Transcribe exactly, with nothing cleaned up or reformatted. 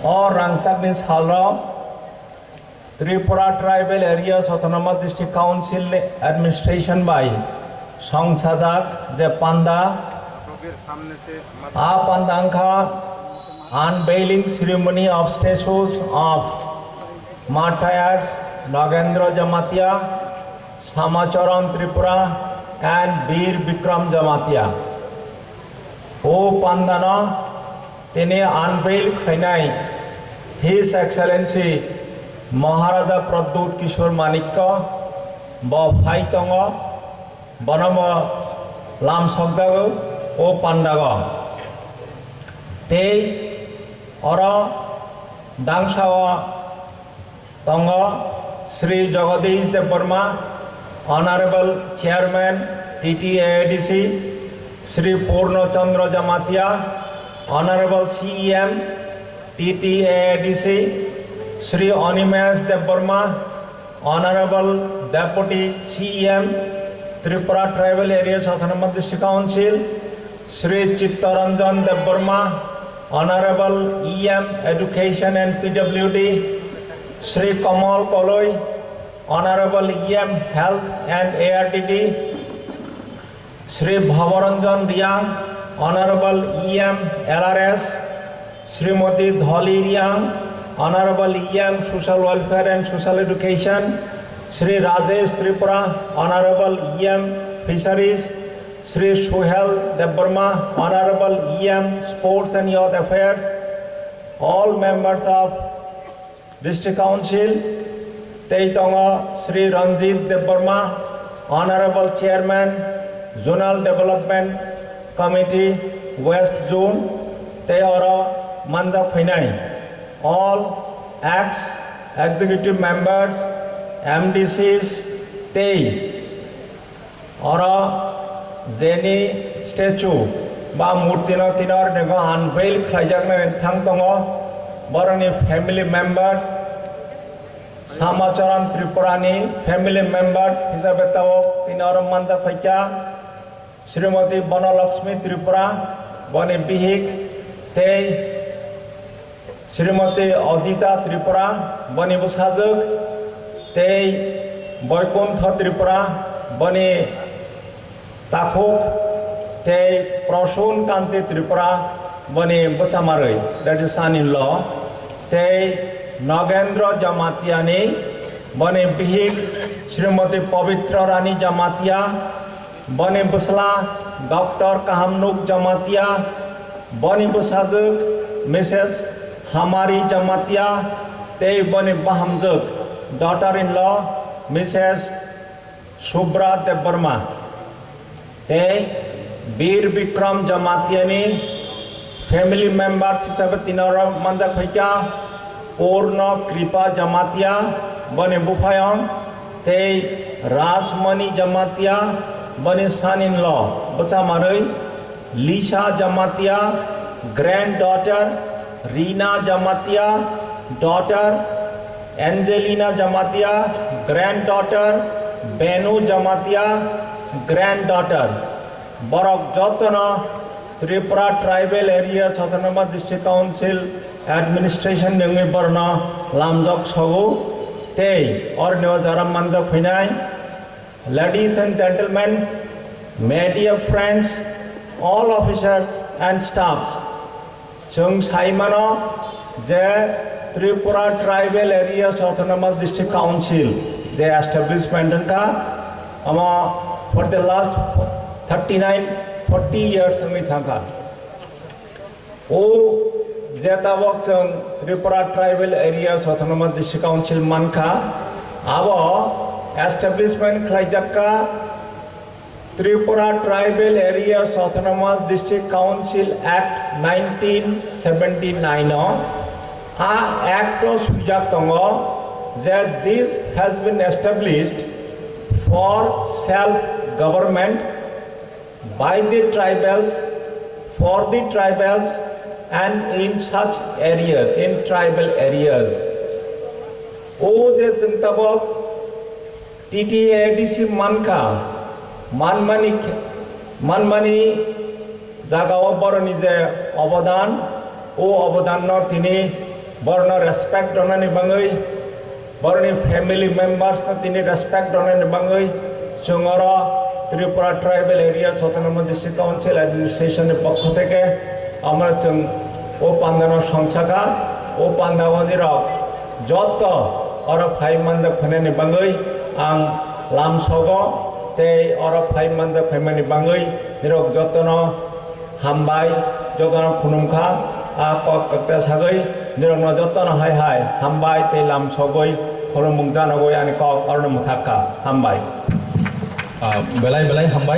O rangchakni salrok Tripura Tribal Areas Autonomous District Council ni administration bai songsajak je panda, a panda wngkha unveiling ceremony of statues of martyrs Nagendra Jamatia, Samacharan Tripura and Bir Bikram Jamatia. O pandano tini unveil khlainai His Excellency Maharaja Pradyut Kishore Manikya bo phai tongo, bono bo lam sokjago o pandago. Tei oro dangsao tongo Shri Jagadish Debbarma, Honorable Chairman T T A A D C, Shri Purno Chandra Jamatia, Honorable C E M T T A A D C, Shri Animesh Debbarma, Honorable Deputy C E M Tripura Tribal Areas Autonomous District Council, Shri Chittaranjan Debbarma, Honorable E M Education and P W D, Shri Kamal Koloi, Honorable E M Health and A R D D, Shri Bhavaranjan Riang, Honorable E M L R S, Srimati Dholi Riang, Honorable E M Social Welfare and Social Education, Shri Rajesh Tripura, Honorable E M Fisheries, Shri Suhel Debbarma, Honorable E M Sports and Youth Affairs, all members of District Council, tei tongo Shri Ranjit Debbarma, Honorable Chairman, Zonal Development Committee, West Zone, tei oro manjak phainai all ex executive members, M D Cs, tei oro jeni statue ba murti no tini oro unveil khlaijaknai thang tongo, borokni family members, Samacharan Tripura ni family members hisabe tabok tini oro manjak phaikha. Srimati Bonolakshmi Tripura, boni bihik, tei Srimati Ajita Tripura, boni bwsajwk, tei Boikuntho Tripura, boni takhuk, tei Prasun Kanti Tripura, boni bwchamarwi, that is son-in-law, tei Nagendra Jamatiani, boni bihik Srimati Pabitra Rani Jamatia, boni bwsla Doctor Kahamnuk Jamatia, boni bwsajwk Missus Hamari Jamatia, tei boni bahamjwk, daughter-in-law, Missus Subra Debbarma, tei Bir Bikram Jamatiani family members hisabe tini oro manjak phaikha, Purno Kripa Jamatia, boni buphayong, tei Rajmani Jamatia, boni son-in-law, bwchamarwi, Lisa Jamatia, granddaughter, Rina Jamatia, daughter, Angelina Jamatia, granddaughter, Benu Jamatia, granddaughter. Borok jotono Tripura Tribal Areas Autonomous District Council Administration ni wngwi borno lamjak sogo tei orni o jora manjak phainai. Ladies and gentlemen, media friends, all officers and staffs, chwng sai mano je Tripura Tribal Areas Autonomous District Council je establishment wngkha, omo for the last thirty nine, forty years wngwi thangkha. O je tabok chwng Tripura Tribal Areas Autonomous District Council mankha, abo establishment khlaijakka Tripura Tribal Areas Autonomous District Council Act nineteen seventy nine o. A Act o swijak tongo je this has been established for self government by the tribals, for the tribals, and in such areas, in tribal areas. O je chwng tabok T T A D C mankha, manmani, manmani jagao boroni je obodan, o obodanno tini Borno respect rwnani bangwi, boroni family members no tini respect rwnani bangwi chwng oro Tripura Tribal Area Chottogram District Council Administration ni pokho theke amra chwng o panda no songchakha. O panda o nirok jotto oro phai manjak phainani bangwi ang lamsogo tei oro phai manjak phaimani bangwi nirok jotto no hambai, jotono khulumkha, a kok kwkta sagwi, nirokno jotono hai hai hambai tei lamsogwi khulumung janogwi ani kok orono mwthakha. Hambai. Ah, belai belai hambai.